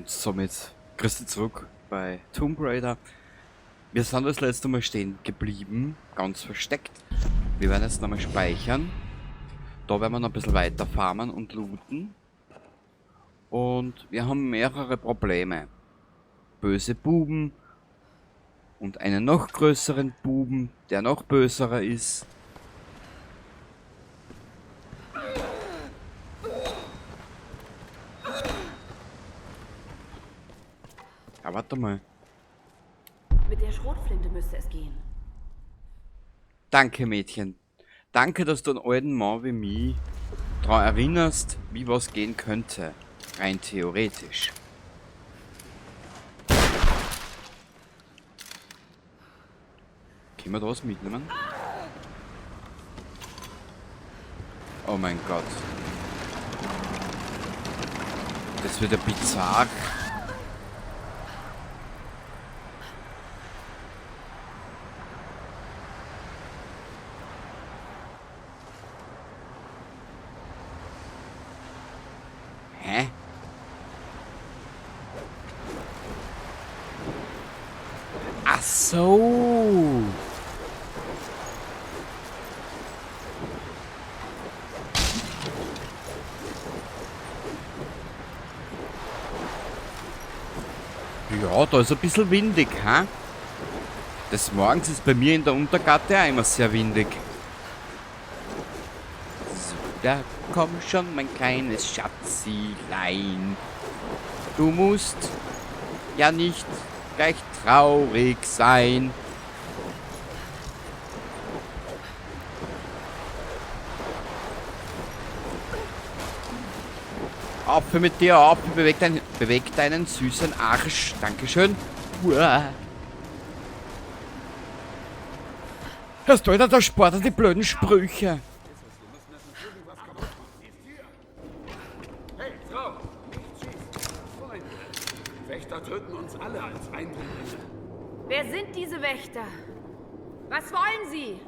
Und somit grüß dich zurück bei Tomb Raider. Wir sind das letzte Mal stehen geblieben, ganz versteckt. Wir werden jetzt nochmal speichern. Da werden wir noch ein bisschen weiter farmen und looten. Und wir haben mehrere Probleme. Böse Buben und einen noch größeren Buben, der noch böserer ist. Ja, warte mal. Mit der Schrotflinte müsste es gehen. Danke, Mädchen. Danke, dass du einen alten Mann wie mich daran erinnerst, wie was gehen könnte. Rein theoretisch. Können wir da was mitnehmen? Oh mein Gott. Das wird ja bizarr. Hä? Ach so. Ja, da ist ein bisschen windig, ha? Des Morgens ist bei mir in der Untergatte auch immer sehr windig. So, da komm schon, mein kleines Schatzilein. Du musst ja nicht gleich traurig sein. Auf mit dir, auf, beweg deinen süßen Arsch. Dankeschön. Uah. Hörst du, Alter, der Sport hat die blöden Sprüche. Hey, Frau, nicht schießen. Freunde, Wächter töten uns alle als Eindringlinge. Wer sind diese Wächter? Was wollen sie?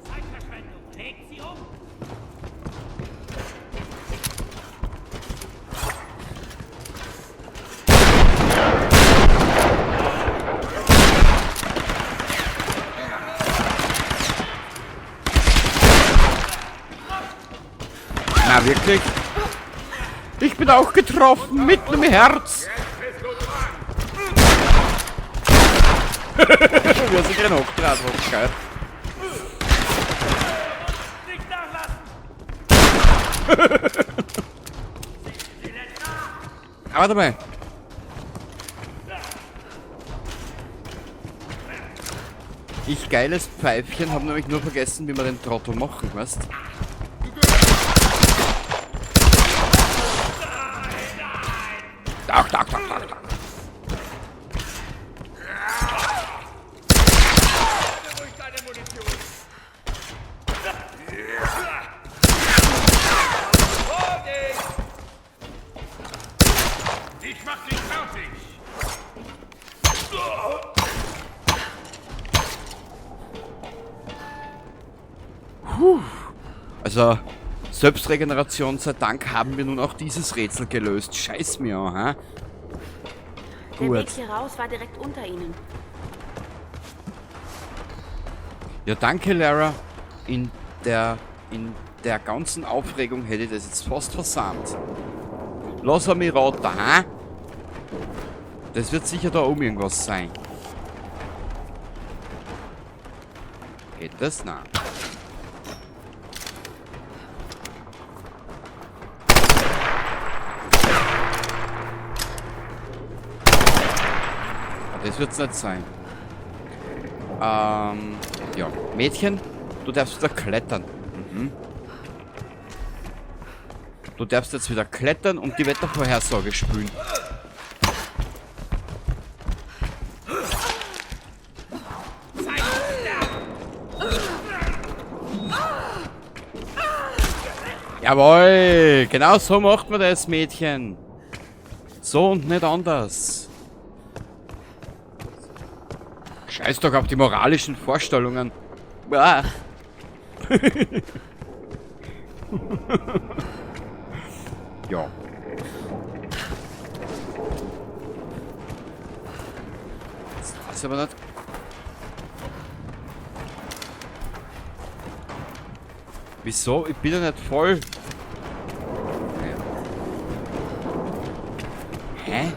Zeitverschwendung. Legt sie um. Na, wirklich? Ich bin auch getroffen, mitten im Herz. Wo sich den hochgetraut hat, geil. Nicht nachlassen. Aber warte mal. Ich geiles Pfeifchen hab nämlich nur vergessen, wie wir den Trottel machen, weißt? Doch, doch, doch, doch, doch. Ruhig deine Munition. Vorsicht! Ich mach dich fertig! Puh. Also, Selbstregeneration sei Dank haben wir nun auch dieses Rätsel gelöst. Scheiß mir, ha? Der Gut. Weg hier raus war direkt unter ihnen. Ja, danke, Lara. In der ganzen Aufregung hätte ich das jetzt fast versandt. Lass mich raten, ha? Das wird sicher da oben irgendwas sein. Geht das? Nein. Das wird's nicht sein. Ja. Mädchen, du darfst wieder klettern. Mhm. Du darfst jetzt wieder klettern und die Wettervorhersage spülen. Jawohl, genau so macht man das, Mädchen. So und nicht anders. Scheiß doch auf die moralischen Vorstellungen. Ah. Ja. Ist aber nicht... Wieso? Ich bin ja nicht voll. Hä?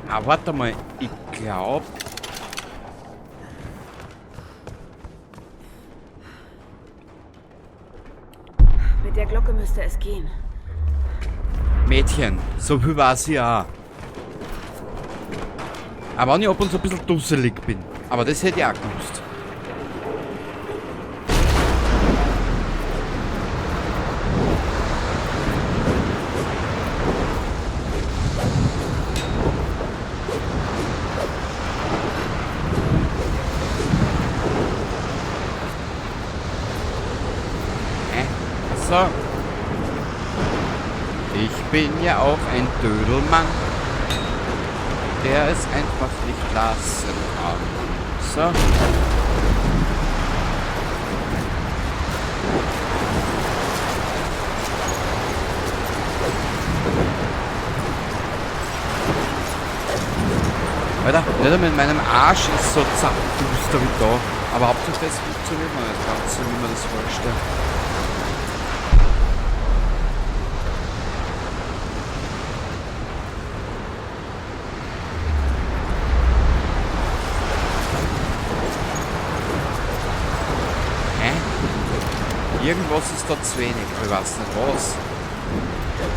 Ah, warte mal. Ich glaube... Mit der Glocke müsste es gehen. Mädchen, so viel weiß ich auch. Aber wenn ich ab und zu ein bisschen dusselig bin. Aber das hätte ich auch gewusst. Hä? So. Ich bin ja auch ein Dödelmann, der es einfach nicht lassen kann. So. Alter, nicht einmal in meinem Arsch ist so zappenduster wie da. Aber hauptsächlich das funktioniert noch nicht ganz so, wie man das vorstellt. Irgendwas ist da zu wenig, aber ich weiß nicht was.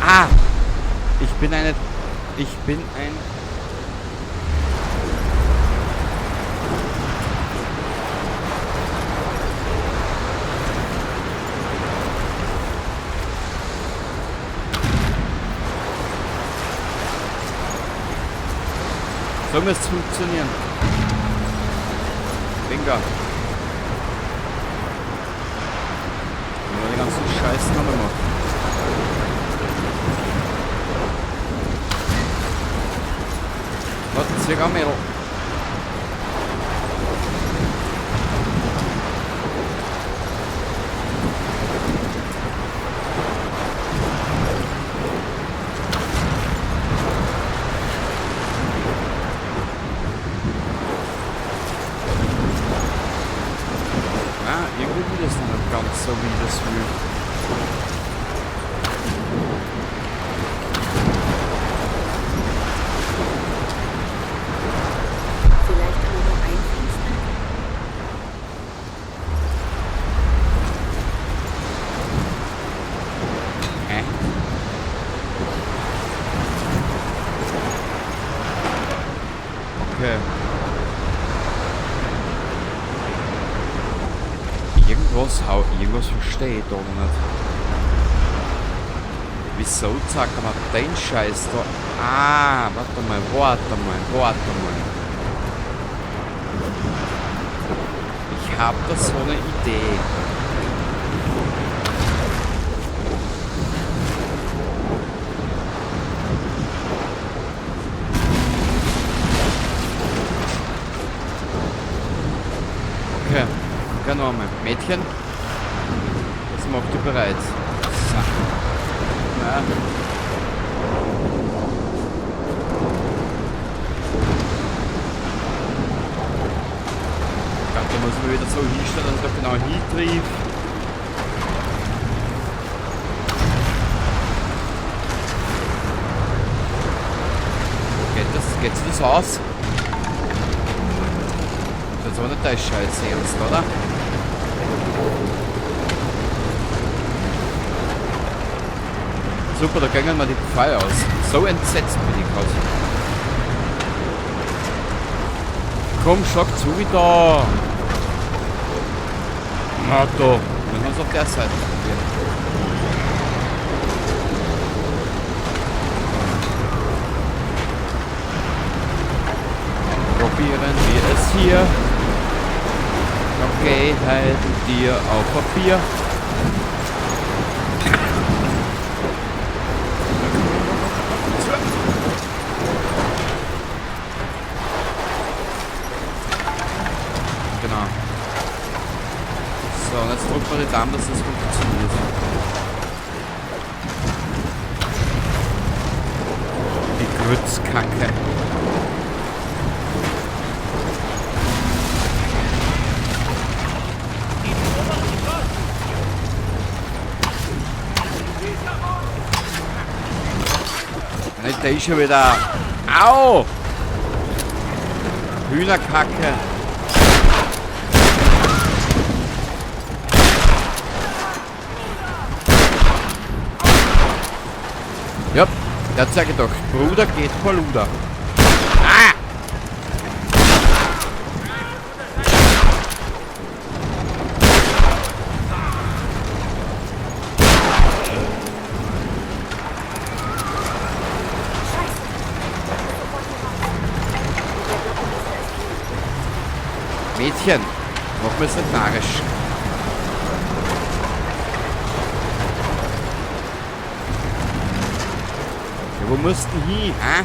Ah! Ich bin eine... Ich bin ein... So müsste es funktionieren. Bingo. Die ganzen Scheiß noch machen. Warte, zieh an, Mädel. Ah, irgendwie will das nicht ganz so, wie ich das will. Vielleicht immer nur ein Fenster? Hä? Okay. Irgendwas verstehe ich da noch nicht. Wieso zeigt man den Scheiß da? Ah, warte mal, warte mal, warte mal. Ich hab da so eine Idee. Okay, genau mal. Mädchen, das macht du bereit. So. Na. Ich glaube, da muss man wieder so hinstellen, dass ich da genau hintriff. Geht das? Geht sich das aus? Das ist aber nicht dein Scheiß ernst, oder? Super, da gingen mir die Pfeile aus. So entsetzt bin ich gerade. Komm, schlag zu wieder. Na doch. Wir müssen uns auf der Seite probieren. Probieren wir es hier. Okay, halten dir auf Papier. Genau. So, und jetzt drücken wir die Daumen, dass das funktioniert. Die Grützkacke. da ist schon wieder. Au! Hühnerkacke. Ja, der hat's ja gedacht. Bruder geht vor Luder. Ah! Mädchen, mach mir's nicht narrisch. Ja, wo musst du denn hin, hä?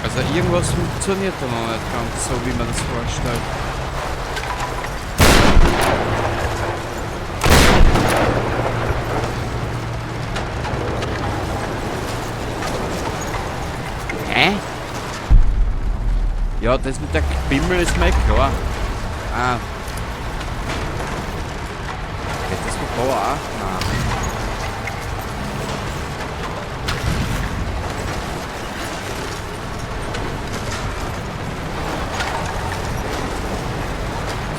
Also irgendwas funktioniert da noch nicht ganz so, wie man das vorstellt. Hä? Ja, das mit der Bimmel ist mir klar. Ah. Geht das mit da auch? Nein.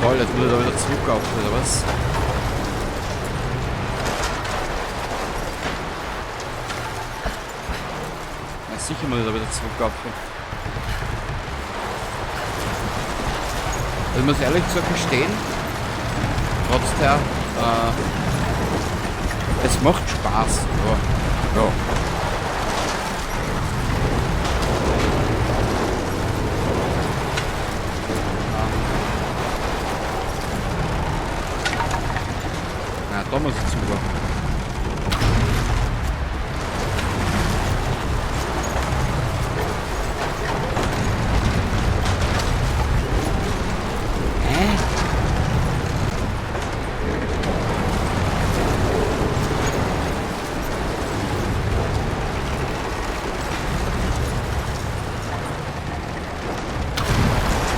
Toll, jetzt muss ich da wieder zurück auf, oder was? Na, sicher muss ich da wieder zurück auf. Also ich muss ehrlich gesagt gestehen, trotz der, es macht Spaß. Ja. Ja. Na, da muss ich zu.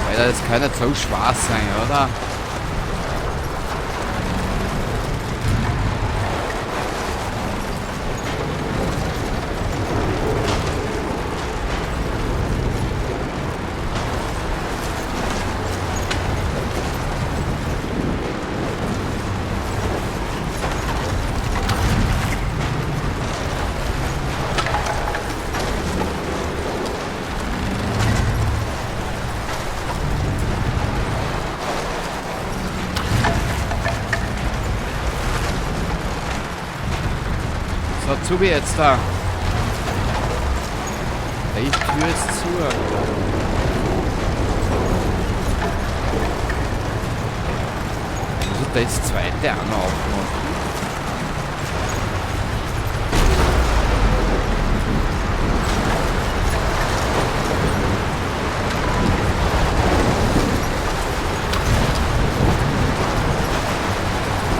Alter, das kann nicht so schwer sein, oder? So, zu wie jetzt da. Die Tür ist zu. Also das zweite auch noch aufmachen.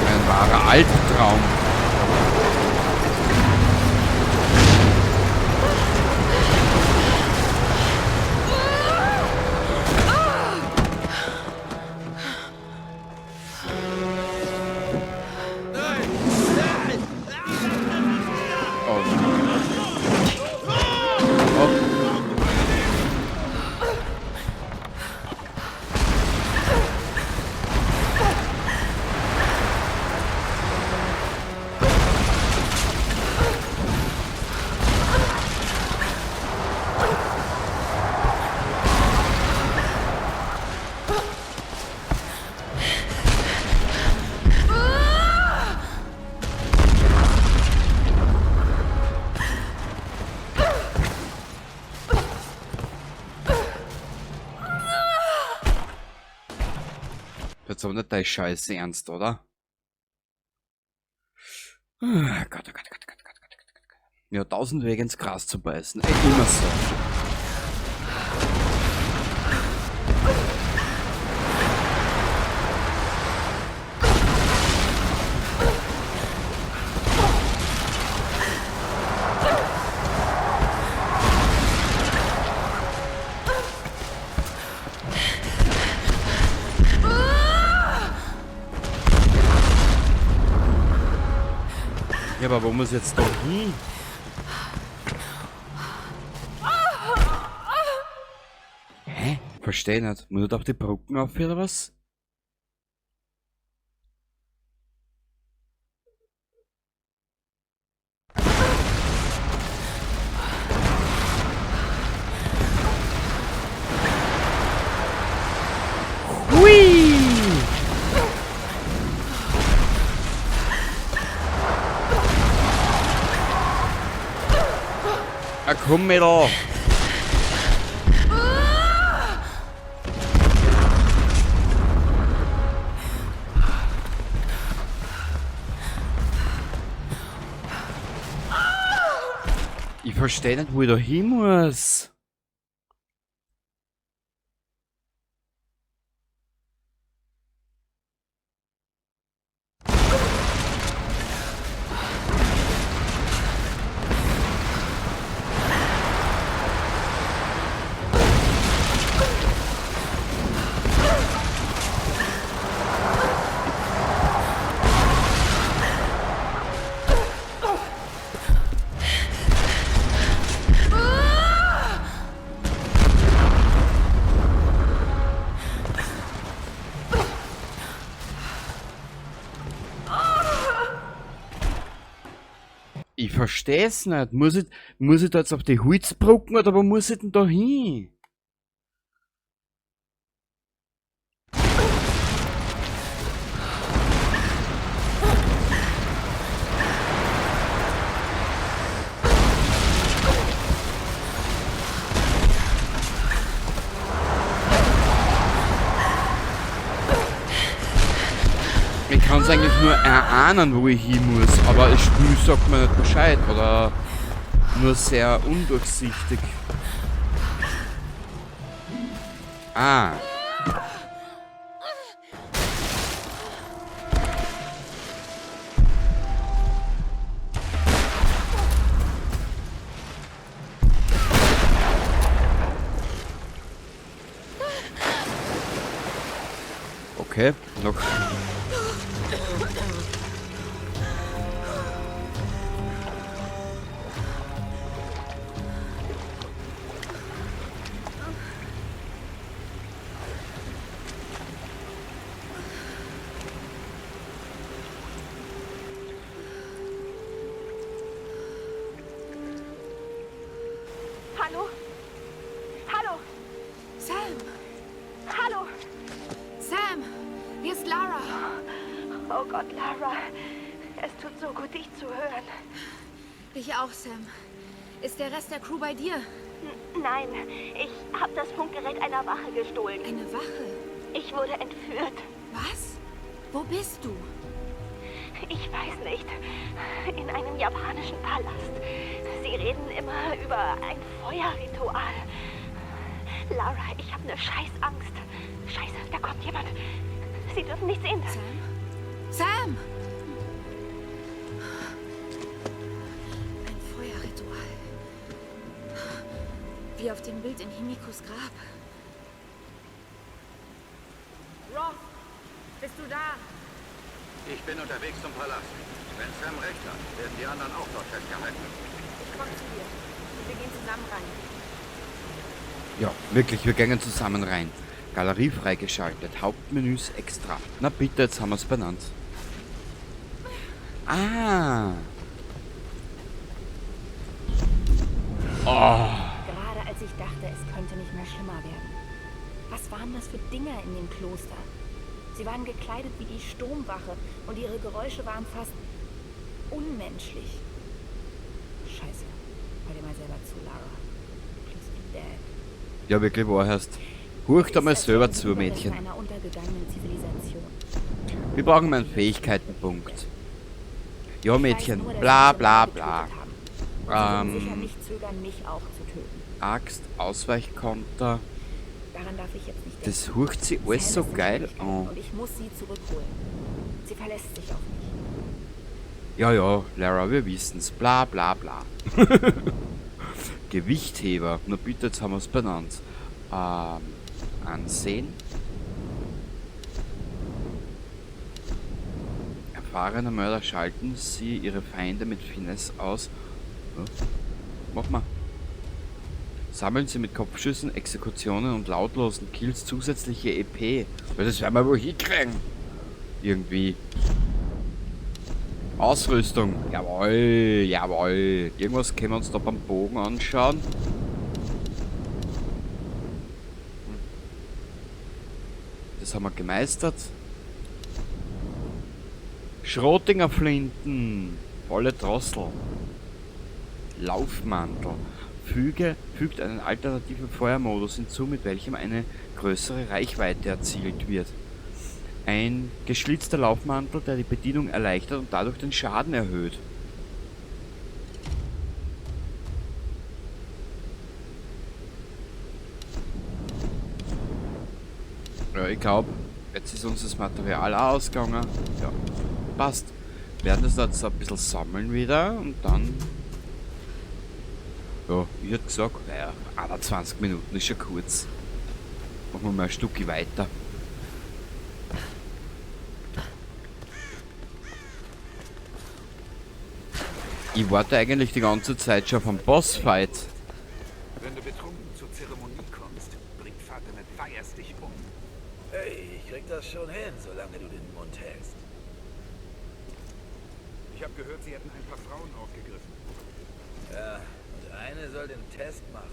Ein wahrer Albtraum. Jetzt aber nicht deine Scheiße ernst, oder? Oh Gott, oh Gott, oh Gott, oh Gott, oh Gott, oh Gott, oh Gott. Ja, 1000 Wege ins Gras zu beißen. Ey, immer so. Ja, aber wo muss ich jetzt da hin? Hä? Versteh nicht. Muss ich da auf die Brücken auf oder was? Hui! Ah, komm, Mädel! Ich verstehe nicht, wo ich da hin muss. Ich verstehe es nicht. Muss ich da jetzt auf die Holzbrücken oder wo muss ich denn da hin? Ich kann es eigentlich nur erahnen, wo ich hin muss, aber das Spiel sagt mir nicht Bescheid oder nur sehr undurchsichtig. Ah. Okay, noch. Hallo? Hallo? Sam! Hallo! Sam! Hier ist Lara. Oh Gott, Lara. Es tut so gut, dich zu hören. Ich auch, Sam. Ist der Rest der Crew bei dir? Nein, ich habe das Funkgerät einer Wache gestohlen. Eine Wache? Ich wurde entführt. Was? Wo bist du? Ich weiß nicht. In einem japanischen Palast. Sie reden immer über ein Feuerritual. Lara, ich habe eine Scheißangst. Scheiße, da kommt jemand. Sie dürfen nicht sehen. Sam? Sam! Ein Feuerritual. Wie auf dem Bild in Himikos Grab. Roth, bist du da? Ich bin unterwegs zum Palast. Wenn Sam recht hat, werden die anderen auch dort festgehalten. Ich komme zu dir. Und wir gehen zusammen rein. Ja, wirklich, wir gehen zusammen rein. Galerie freigeschaltet, Hauptmenüs extra. Na bitte, jetzt haben wir's benannt. Ah. Oh. Gerade als ich dachte, es könnte nicht mehr schlimmer werden. Was waren das für Dinger in dem Kloster? Sie waren gekleidet wie die Sturmwache und ihre Geräusche waren fast unmenschlich. Scheiße. Hör dir mal selber zu, Lara. Du klingst wie Dad. Ja, wirklich wahr heißt. Hurch da mal selber zu, Mädchen. Einer untergegangenen Zivilisation. Wir brauchen einen Fähigkeitenpunkt. Ja, Mädchen. Ich weiß nur, dass Bla sie bla sie bla. getötet haben. Sie würden sicher nicht zögern, mich auch zu töten. Axt, Ausweichkonter. Daran darf ich jetzt nicht denken. Das hurcht sie alles Sam so ist in geil Schwierigkeiten an. Und ich muss sie zurückholen. Sie verlässt sich auf mich. Ja, ja, Lara, wir wissen's. Bla bla bla. Gewichtheber. Na bitte, jetzt haben wir's benannt. Ansehen. erfahrener Mörder schalten Sie Ihre Feinde mit Finesse aus. Ja. Mach mal. Sammeln Sie mit Kopfschüssen, Exekutionen und lautlosen Kills zusätzliche EP. Ja, das werden wir wohl hinkriegen. Irgendwie. Ausrüstung. Jawohl, jawohl. Irgendwas können wir uns da beim Bogen anschauen. Das haben wir gemeistert. Schrottinger Flinten. Volle Drossel. Laufmantel. Fügt einen alternativen Feuermodus hinzu, mit welchem eine größere Reichweite erzielt wird. Ein geschlitzter Laufmantel, der die Bedienung erleichtert und dadurch den Schaden erhöht. Ja, ich glaub, jetzt ist uns das Material auch ausgegangen. Ja, passt. Wir werden das jetzt ein bisschen sammeln wieder und dann... Ja, ich hätte gesagt, naja, 21 Minuten ist schon kurz. Machen wir mal ein Stück weiter. Ich warte eigentlich die ganze Zeit schon vom Bossfight. Wenn du betrunken zur Zeremonie kommst, bringt Vater Matthias dich um. Hey, ich krieg das schon hin, solange du den Mund hältst. Ich hab gehört, sie hätten ein paar Frauen aufgegriffen. Ja, und eine soll den Test machen.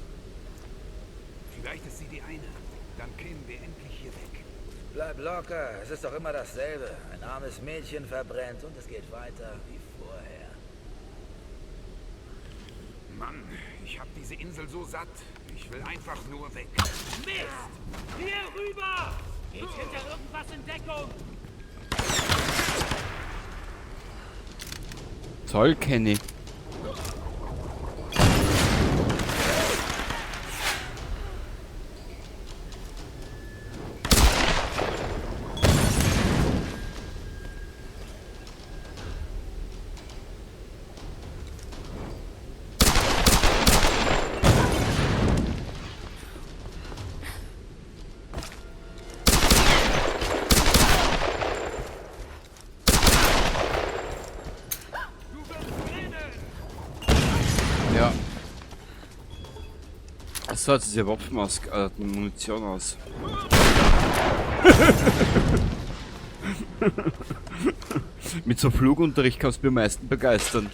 Vielleicht ist sie die eine. Dann kämen wir endlich hier weg. Bleib locker, es ist doch immer dasselbe. Ein armes Mädchen verbrennt und es geht weiter wie vorher. Mann, ich hab diese Insel so satt. Ich will einfach nur weg. Mist! Hier rüber! Geht hinter irgendwas in Deckung! Toll, Kenny. Ja. So, jetzt ist ja Waffen aus, Munition aus. Mit so Flugunterricht kannst du mich am meisten begeistern.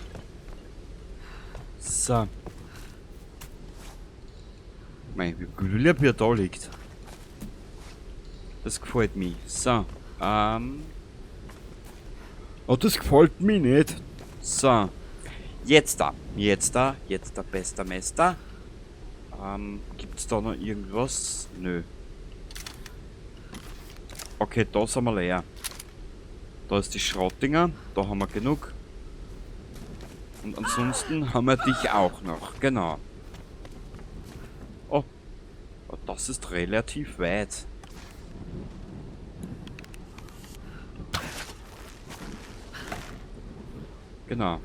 So. Mei, wie glücklich wie er da liegt. Das gefällt mir. So. Oh, das gefällt mir nicht. So. Jetzt da. Jetzt da. Jetzt der bester Meister. Gibt's da noch irgendwas? Nö. Okay, da sind wir leer. Da ist die Schrottinger. Da haben wir genug. Und ansonsten haben wir dich auch noch. Genau. Oh. Oh, das ist relativ weit. Genau.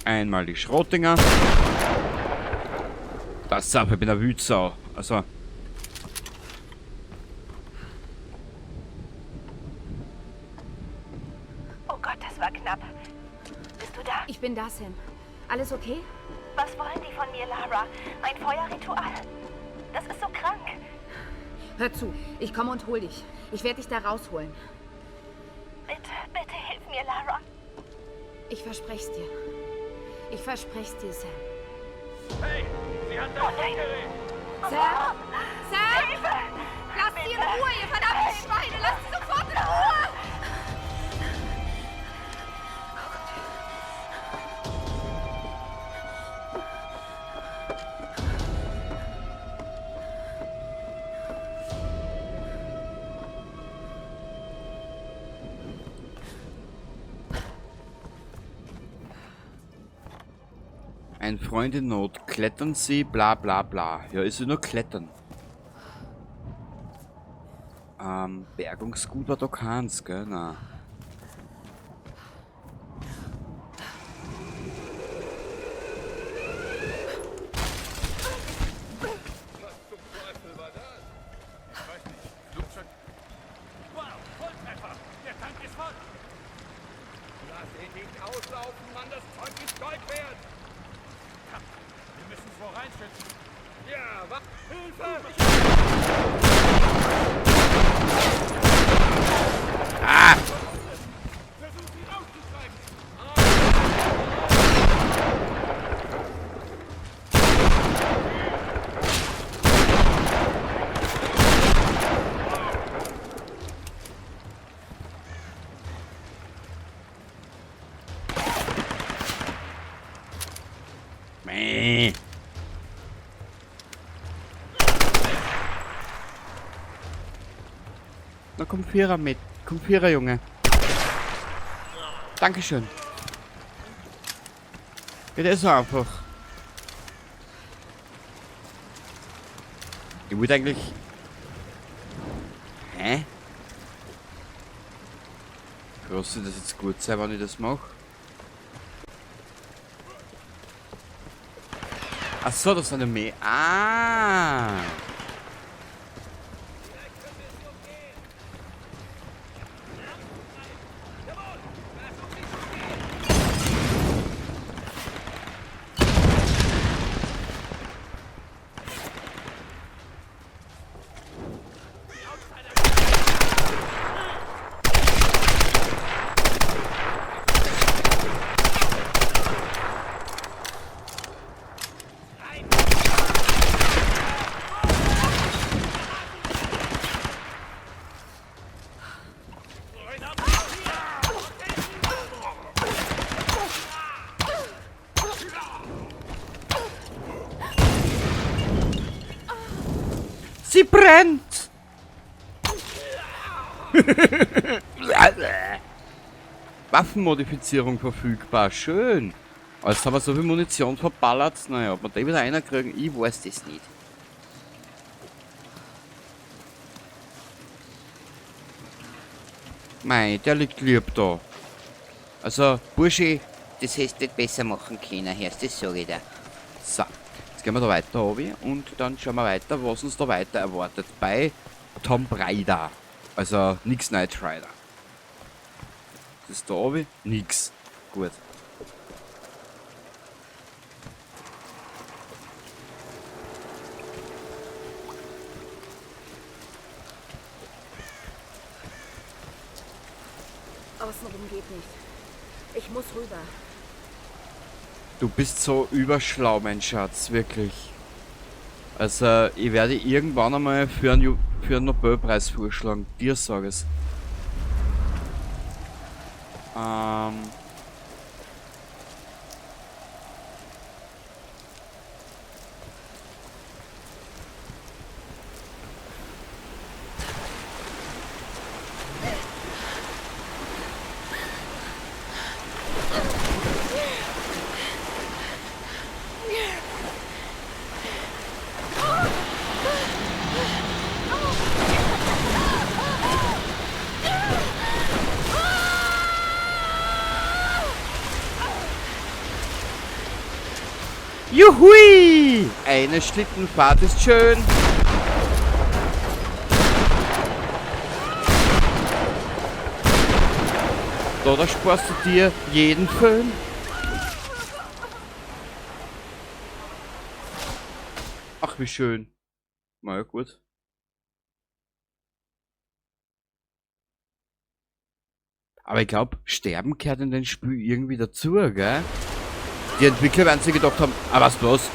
Einmal die Schrottinger. Das ist aber, ich bin eine Wütsau. Also. Oh Gott, das war knapp. Bist du da? Ich bin da, Sam. Alles okay? Was wollen die von mir, Lara? Ein Feuerritual. Das ist so krank. Hör zu, ich komme und hol dich. Ich werde dich da rausholen. Bitte, bitte hilf mir, Lara. Ich versprech's dir. Ich versprech's dir, Sam. Hey, sie hat das Oh nein. Funkgerät! Sam! Sam! Hilfe! Lasst sie in Ruhe, ihr verdammten Schweine! Lasst sie sofort in Ruhe! Ein Freund in Not. Klettern Sie, bla bla bla. Ja, ist ja nur klettern. Bergungsgut war doch keins, gell? Na. Was zum Teufel war das? Ich weiß nicht. Flugzeug. Der Tank ist voll. Lass ihn nicht auslaufen, Mann. Das Zeug ist Gold wert. Komm, wir müssen vor reinschützen. Ja, was? Hilfe! Ah! Versuch sie rauszutreiben. Meh. Na komm Vierer mit. Komm Vierer, Junge. Dankeschön. Geht eh so einfach. Ich wollte eigentlich... Hä? Soll das jetzt gut sein, wenn ich das mache? Ach so, das sind ja mehr. Ah! Sie brennt! Waffenmodifizierung verfügbar. Schön. Jetzt haben wir so viel Munition verballert. Naja, ob wir da wieder einer kriegen, ich weiß das nicht. Mei, der liegt lieb da. Also, Bursche, das hättest du nicht besser machen können, hörst du, das sag ich dir. So, jetzt gehen wir da weiter runter und dann schauen wir weiter, was uns da weiter erwartet bei Tomb Raider. Also, nix Knight Rider. Das ist da oben? Nix. Gut. Außenrum geht nicht. Ich muss rüber. Du bist so überschlau, mein Schatz, wirklich. Also, ich werde irgendwann einmal für einen Nobelpreis vorschlagen. Dir sag es. Juhui! Eine Schlittenfahrt ist schön. Da sparst du dir jeden Föhn. Ach, wie schön. Na ja, gut. Aber ich glaub, Sterben gehört in den Spiel irgendwie dazu, gell? Die Entwickler werden sich gedacht haben, ah, weißt du was,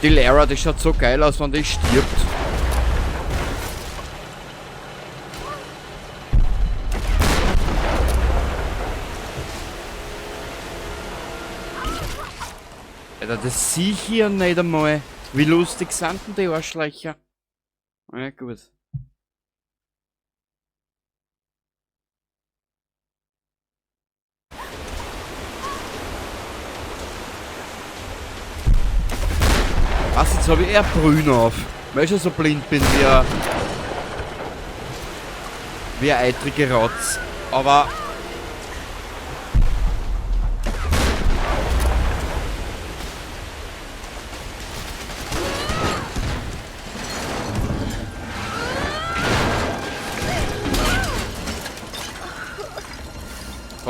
die Lara, die schaut so geil aus, wenn die stirbt. Alter, das sehe ich hier nicht einmal. Wie lustig sind denn die Arschlöcher? Ja, gut. Was, jetzt hab ich eher grün auf. Weil ich schon so blind bin wie ein eitrige Rotz. Aber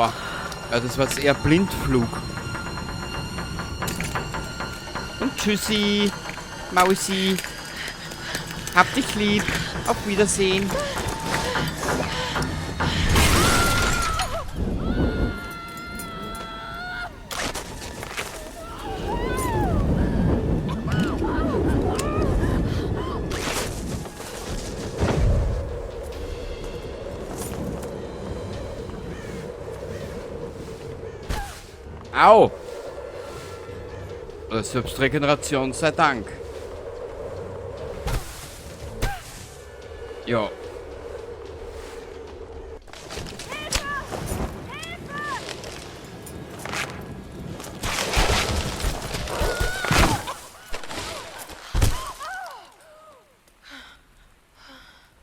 Boah. Ja, das war jetzt eher Blindflug. Und tschüssi, Mausi. Hab dich lieb. Auf Wiedersehen. Au! Selbstregeneration sei Dank. Ja. Hilfe! Hilfe!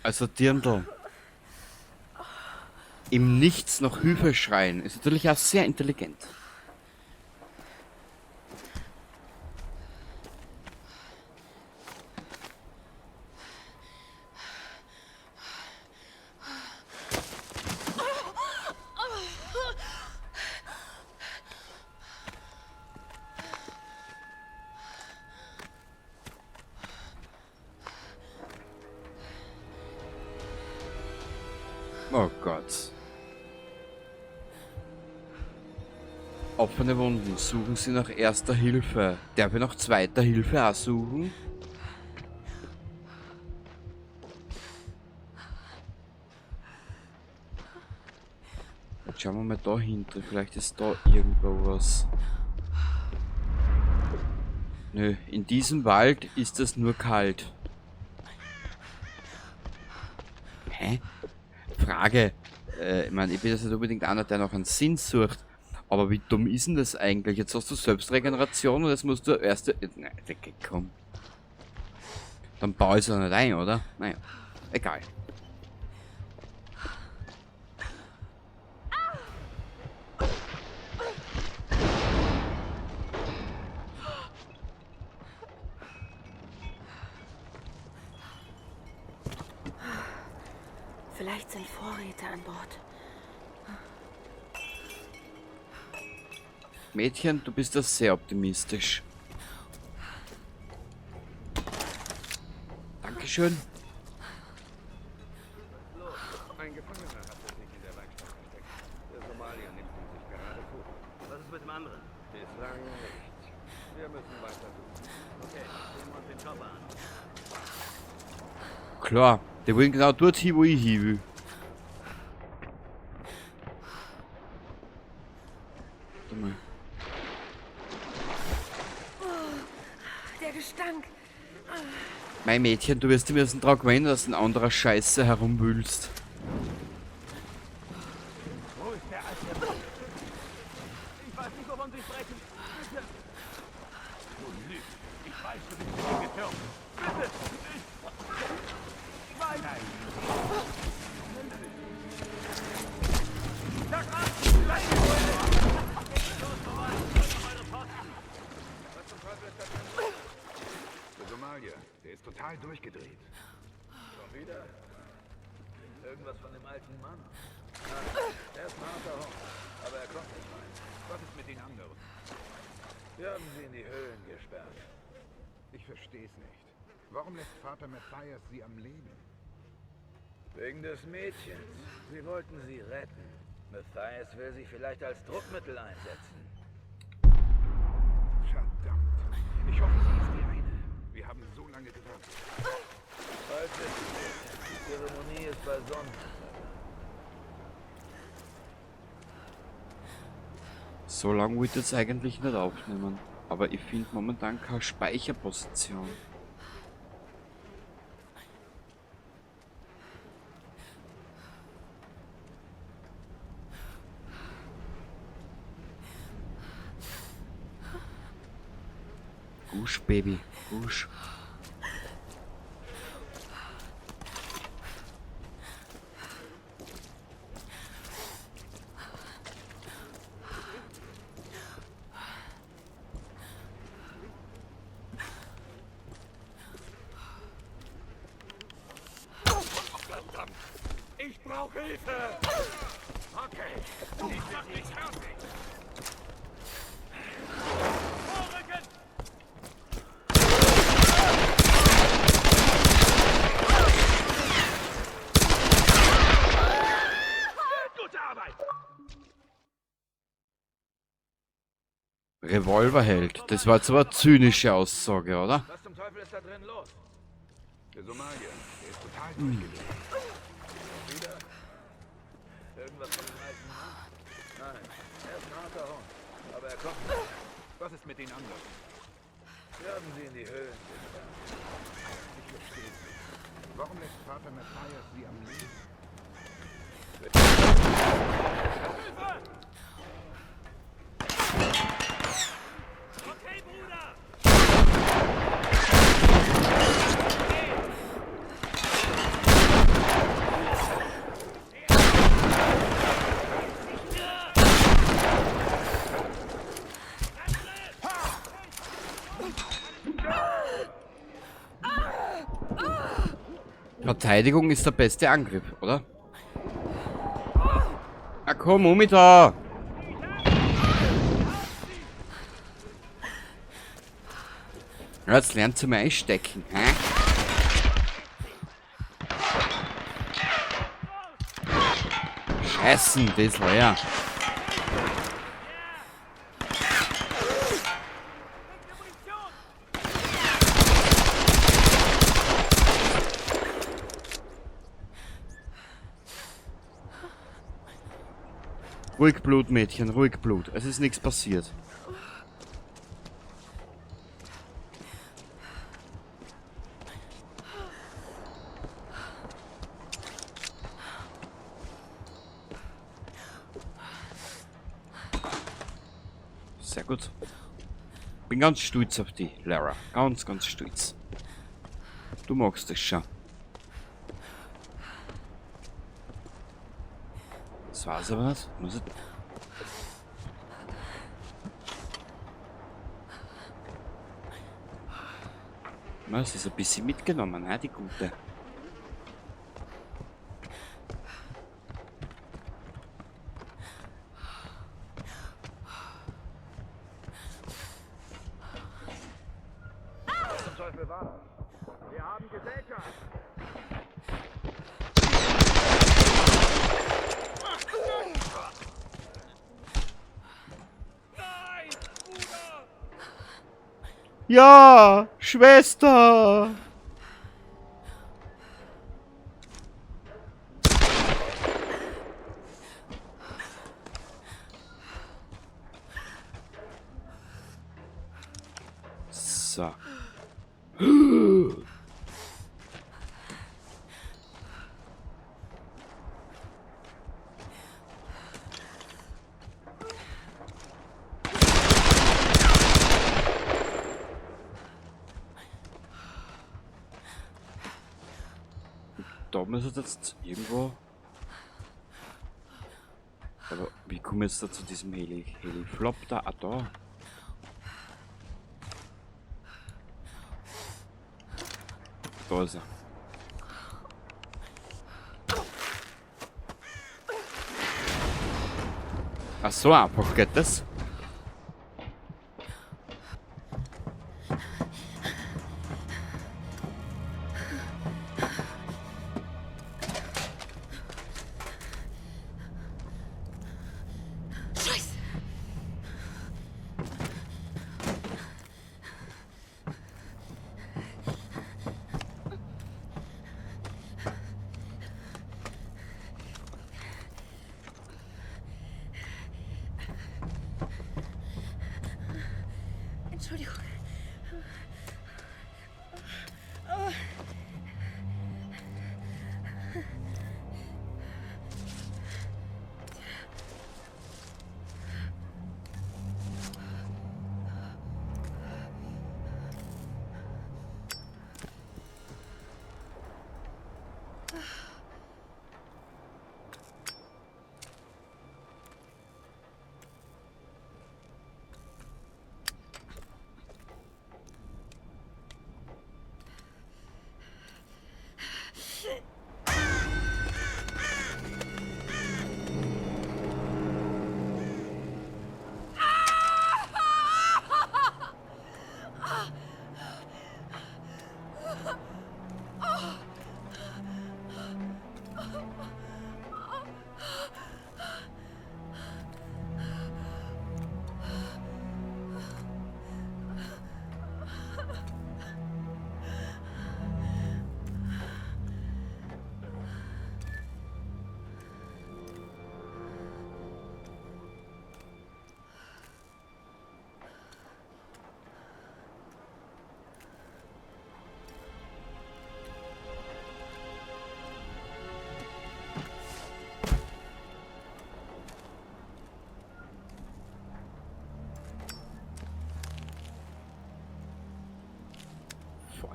Also Dirndl. Im Nichts noch Hilfe schreien ist natürlich auch sehr intelligent. Oh Gott. Offene Wunden. Suchen Sie nach erster Hilfe. Darf ich nach zweiter Hilfe auch suchen? Jetzt schauen wir mal da hinten. Vielleicht ist da irgendwo was. Nö, in diesem Wald ist es nur kalt. Hä? Frage. Ich meine, ich bin jetzt nicht unbedingt einer, der noch einen Sinn sucht. Aber wie dumm ist denn das eigentlich? Jetzt hast du Selbstregeneration und jetzt musst du erst... Nein, komm. Dann baue ich es auch nicht ein, oder? Naja, egal. Vielleicht sind Vorräte an Bord. Mädchen, du bist da sehr optimistisch. Dankeschön. Ein Gefangener hat sich in der Werkstatt versteckt. Der Somalier nimmt ihn sich gerade vor. Was ist mit dem anderen? Bislang nichts. Wir müssen weiter suchen. Okay, sehen wir uns den Chopper an. Klar, die wollen genau dort hin, wo ich hin will. Warte mal. Der Gestank. Mein Mädchen, du wirst dir müssen drauf gewöhnen, dass du in anderer Scheiße herumwühlst. Wo ist der alte Mann? Ich weiß nicht, wovon Sie sprechen. Bitte. Du lügst. Ich weiß, du bist mit ihm getürmt. Bitte. Ich weiß. Nein. Sag an! Bleib Was zum Teufel ist das denn? Der Somalier, der ist total durchgedreht. Schon wieder? Irgendwas von dem alten Mann. Er ist ein harter Hund, aber er kommt nicht weit. Was ist mit den anderen? Wir haben sie in die Höhlen gesperrt. Ich versteh's nicht. Warum lässt Vater Matthias sie am Leben? Wegen des Mädchens. Sie wollten sie retten. Matthias will sie vielleicht als Druckmittel einsetzen. Verdammt. Ich hoffe, sie ist die eine. Wir haben so lange gewartet. Bald wissen wir. Die Zeremonie ist bei Sonnenuntergang. So lange wollte ich jetzt eigentlich nicht aufnehmen. Aber ich finde momentan keine Speicherposition. Gusch, Baby. Gusch. Verdammt! Ich brauche Brauche Hilfe! Okay, ich mach dich fertig! Vorrücken! Gute Arbeit! Revolverheld. Das war zwar eine zynische Aussage, oder? Was zum Teufel ist da drin los? Der Somalier, der ist total durchgedreht. Schon wieder? Irgendwas von dem alten Mann? Nein, er ist ein harter Hund. Aber er kommt nicht. Was ist mit den anderen? Wir haben sie in die Höhlen gesperrt. Ich verstehe es nicht. Warum lässt Vater Matthias sie am Leben? Hilfe! Okay, Bruder! Verteidigung ist der beste Angriff, oder? Ah komm, um mit da! Ja, jetzt lernt sie mal einstecken, hä? Scheißen, das ist leer. Ruhig Blut, Mädchen, ruhig Blut. Es ist nichts passiert. Sehr gut. Bin ganz stolz auf dich, Lara. Ganz, ganz stolz. Du magst es schon. Das war's aber nicht. Muss ich... Na, es ist ein bisschen mitgenommen, ne, die Gute. Was zum Teufel war das? Wir haben Gesellschaft! Nein, Bruder! Ja, Schwester! So. Da muss es jetzt irgendwo. Aber wie komme ich jetzt da zu diesem Heliflop da? Ah, da. Da ist er. Ach so, einfach geht das. Scheiße! Entschuldigung.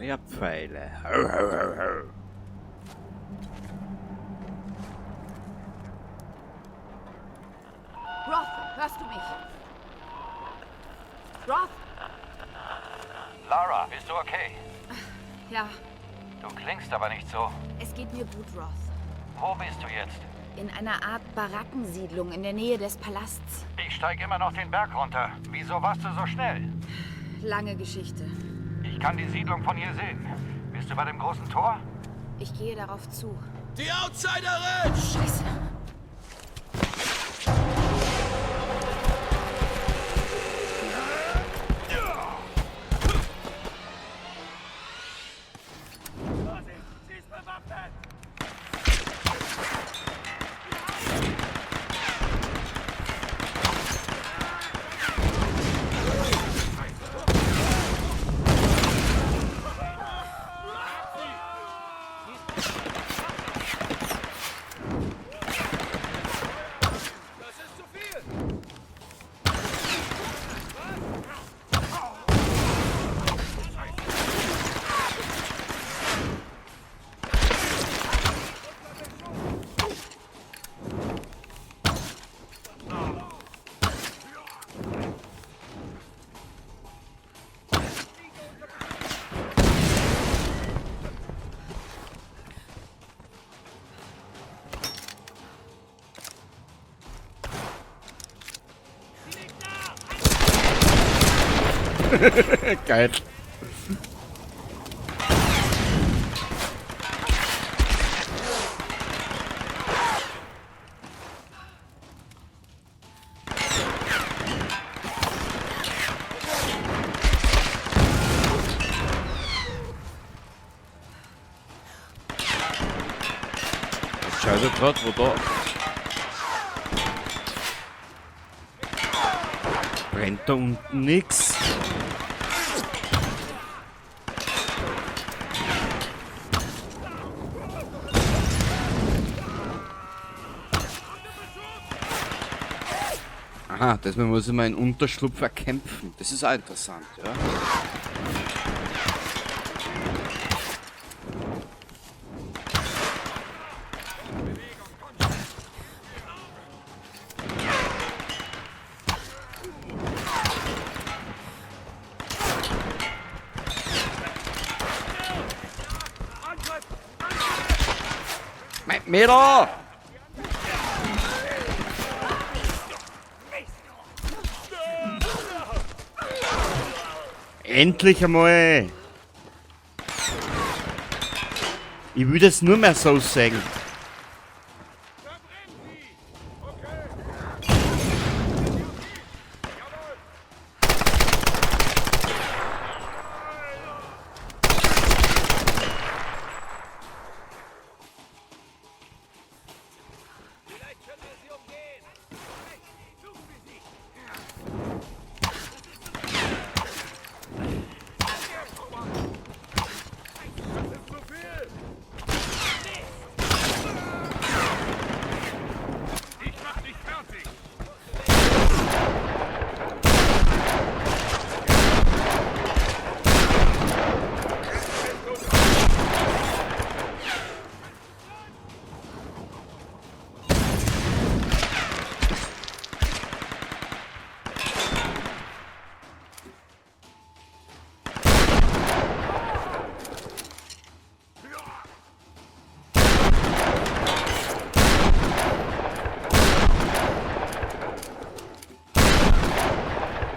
Feuerpfeile. Hau, hau, hau, hau. Roth, hörst du mich? Roth? Lara, bist du okay? Ja, Du klingst aber nicht so. es geht mir gut, Roth. Wo bist du jetzt? In einer Art Barackensiedlung in der Nähe des Palasts. Ich steige immer noch den Berg runter. Wieso warst du so schnell? Lange Geschichte. Ich kann die Siedlung von hier sehen. Bist du bei dem großen Tor? Ich gehe darauf zu. Die Outsiderin! Scheiße. Vorsicht, sie ist bewaffnet! Das ist zu viel! Geil. Jetzt schau ich grad, wo da brennt da unten nix. Aha, deswegen muss ich meinen Unterschlupf erkämpfen. Das ist auch interessant, ja. Mein Mädel! Endlich einmal! Ich will das nur mehr so sehen. Verbrennt sie! Okay! Jawohl! Vielleicht können wir sie umgehen! Hey, suchen wir sie! Das ist zu viel! Ich mach dich fertig!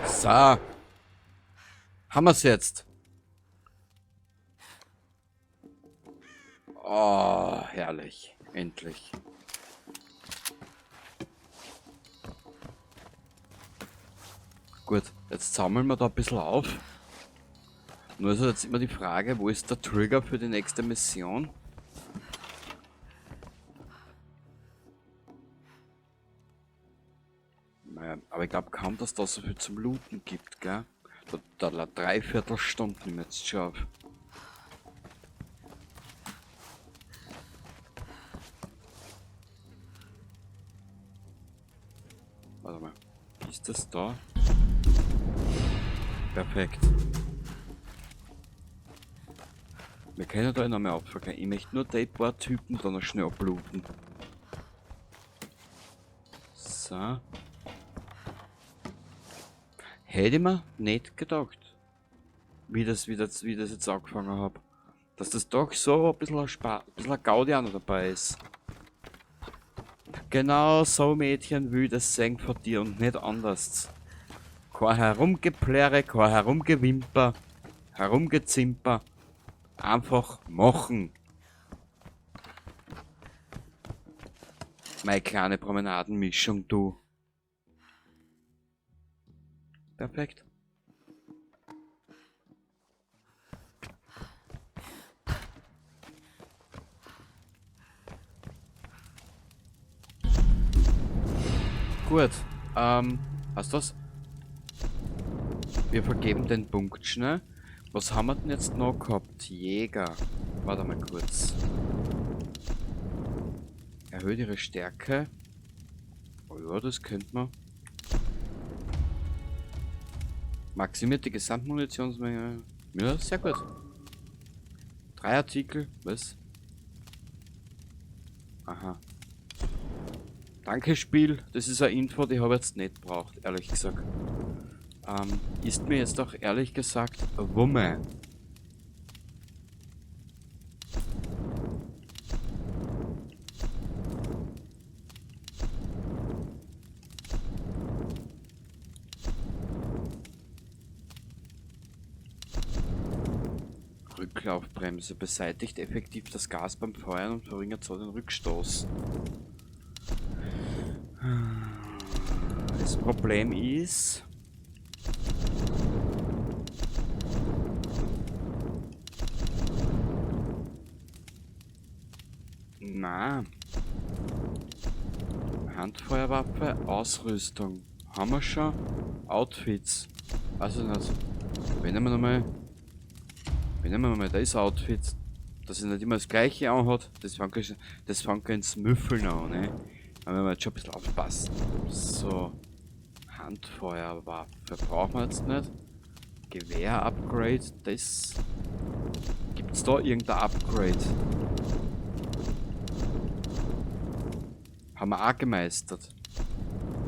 So. Haben wir's jetzt. Oh, herrlich. Endlich. Gut, jetzt sammeln wir da ein bisschen auf. Nur ist jetzt immer die Frage, wo ist der Trigger für die nächste Mission? Naja, aber ich glaube kaum, dass da so viel zum Looten gibt, gell? Da Dreiviertelstunden nehmen wir jetzt schon auf. Warte mal. Ist das da? Perfekt. Wir können da noch mehr abfangen. Ich möchte nur die paar Typen da noch schnell ablooten. So. Hätte ich mir nicht gedacht, wie das jetzt angefangen habe. Dass das doch so ein bisschen ein bisschen Gaudi auch noch dabei ist. Genau so, Mädchen, will das sehen von dir und nicht anders. Kein Herumgeplärre, kein Herumgewimper, Herumgezimper. Einfach machen. Meine kleine Promenadenmischung, du. Perfekt. Gut, hast du das? Wir vergeben den Punkt schnell. Was haben wir denn jetzt noch gehabt? Jäger. Warte mal kurz. Erhöht ihre Stärke. Oh ja, das könnte man. Maximiert die Gesamtmunitionsmenge. Ja, sehr gut. 3 Artikel. Was? Aha. Danke, Spiel. Das ist eine Info, die habe ich jetzt nicht gebraucht, ehrlich gesagt. Ist mir jetzt auch ehrlich gesagt Wumme. Rücklaufbremse beseitigt effektiv das Gas beim Feuern und verringert so den Rückstoß. Das Problem ist, na, Handfeuerwaffe, Ausrüstung, haben wir schon, Outfits, also nicht, wenn wir nochmal, wenn wir nochmal das Outfit, dass ich nicht immer das gleiche anhat, das fängt ins Müffeln an, ne? Da müssen wir jetzt schon ein bisschen aufpassen. So, Handfeuerwaffe brauchen wir jetzt nicht. Gewehr-Upgrade, das. Gibt's da irgendein Upgrade? Haben wir auch gemeistert.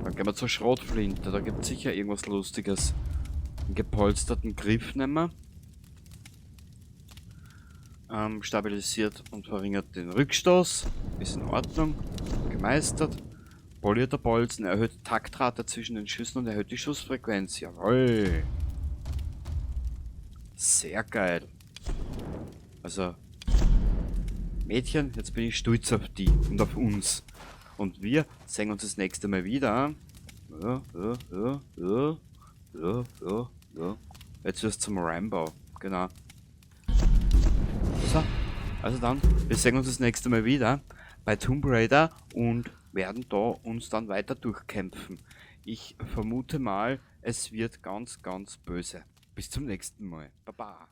Dann gehen wir zur Schrotflinte, da gibt's sicher irgendwas Lustiges. Einen gepolsterten Griff nehmen wir. Stabilisiert und verringert den Rückstoß. Ist in Ordnung. Gemeistert. Polierter Bolzen erhöht Taktrate zwischen den Schüssen und erhöht die Schussfrequenz. Jawohl. Sehr geil. Also, Mädchen, jetzt bin ich stolz auf die und auf uns. Und wir sehen uns das nächste Mal wieder. Ja, ja, ja, ja, ja, ja, ja. Jetzt wirst du zum Rambo. Genau. So, also dann, wir sehen uns das nächste Mal wieder bei Tomb Raider und werden da uns dann weiter durchkämpfen. Ich vermute mal, es wird ganz, ganz böse. Bis zum nächsten Mal. Baba.